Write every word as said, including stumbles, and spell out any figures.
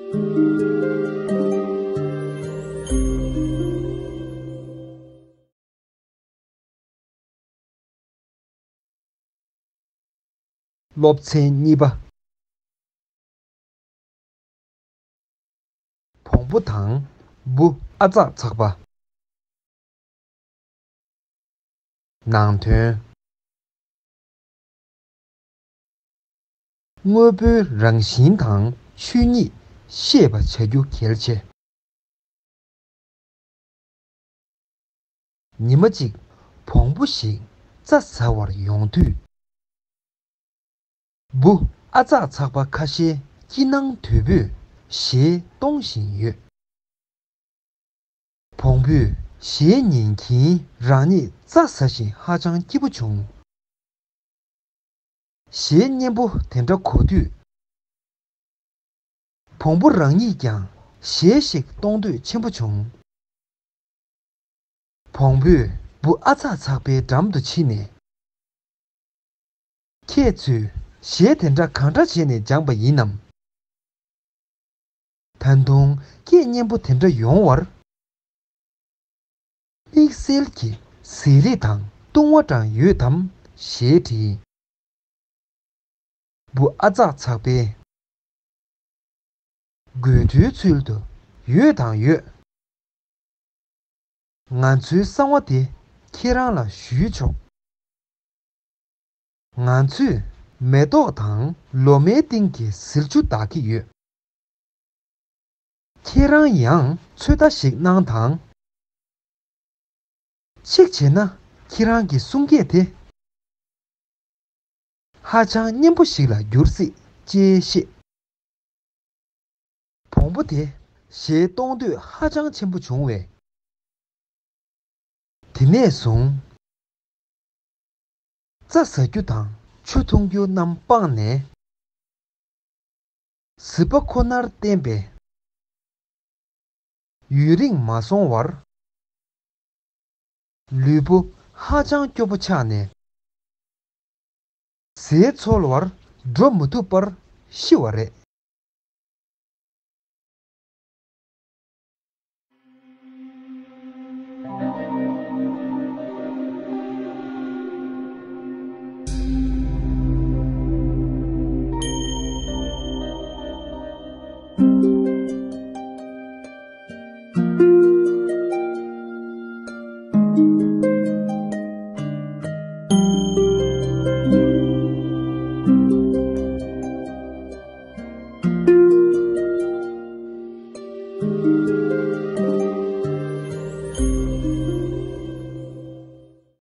སློབ་ཚན་གཉིས་པ། བོང་བུ་དང་འབུ་ཨ་ཙག་ཚག་པ། ནང་དོན། དངོས་པོའི་རང་བཞིན་དང་ཆོས་ཉིད་ཤེས་པ་བྱ་རྒྱུ་གལ་ཆེ། ཉི་མ་གཅིག་བོང་བུ་ཞིག་རྩྭ་ཟ་བར་ཡོང་དུས། འབུ་ཨ་ཙག་ཚག་པ་ཁ་ཤས་སྐྱིད་སྣང་དོད་པོས་གཞས་གཏོང་བཞིན་ཡོད། བོང་བུས་གཞས་ཉན་གྱིན་རང་ཉིད་རྩྭ་ཟ་བཞིན་ཧ་ཅང་སྐྱིད་པོ་བྱུང་། གཞས་སྙན་པོ་དེ་འདྲ་གོ་དུས། བོང་བུ་རང་ཉིད་ཀྱང་གཞས་ཤིག་གཏོང་འདོད་ཆེན་པོ་བྱུང་། བོང་བུས་འབུ་ཨ་ཚག་ཚག་པའི་འགྲམ་དུ་ཕྱིན་ནས། ཁྱེད་ཚོས་གཞས་དེ་འདྲ་གང་འདྲ་བྱས་ནས་སྦྱངས་པ་ཡིན་ནམ། ད་དུང་སྐད་སྙན་པོ་དེ་འདྲ་ཡོང་བར། དམིགས་བསལ་གྱི་ཟས་རིགས་དང་བཏུང་བ་གྲངས་ཡོད་དམ་ཞེས་དྲིས། འབུ་ཨ་ཙག་ཚག་པས། དགོད་བྲོའི་ཚུལ་དུ་ཡོད་དང་ཡོད། ང་ཚོའི་གསང་བ་དེ་ཁྱེད་རང་ལ་ཞུས་ཆོག་ང་ཚོས་མེ་ཏོག་དང་ལོ་མའི་སྟེང་གི་ཟིལ་ཆུ་འདག་གི་ཡོད། ཁྱེད་རང་ཡང་ཚོད་ལྟ་ཞིག་གནང་དང་། གཅིག་བྱས་ན་ཁྱེད་རང་གི་གསུང་སྐད་དེ་ཧ་ཅང་སྙན་པོ་ཞིག་ལ་འགྱུར་སྲིད་ཅེས་བཤད། བོང་བུ་དེ་གཞས་གཏོང་འདོད་ཧ་ཅང་ཆེན་པོ་བྱུང་བས། དེ་ནས་བཟུང་། རྩྭ་ཟ་རྒྱུ་དང་ཆུ་འཐུང་རྒྱུ་རྣམས་སྤངས་ནས། ཟིལ་པ་ཁོ་ནར་བརྟེན་པས། ཡུན་རིང་མ་སོང་བར། ལུས་པོ་ཧ་ཅང་སྐྱོ་པོ་ཆགས་ནས། ཟས་འཚོལ་བར་འགྲོ་མི་ཐུབ་པར་ཤི་བ་རེད།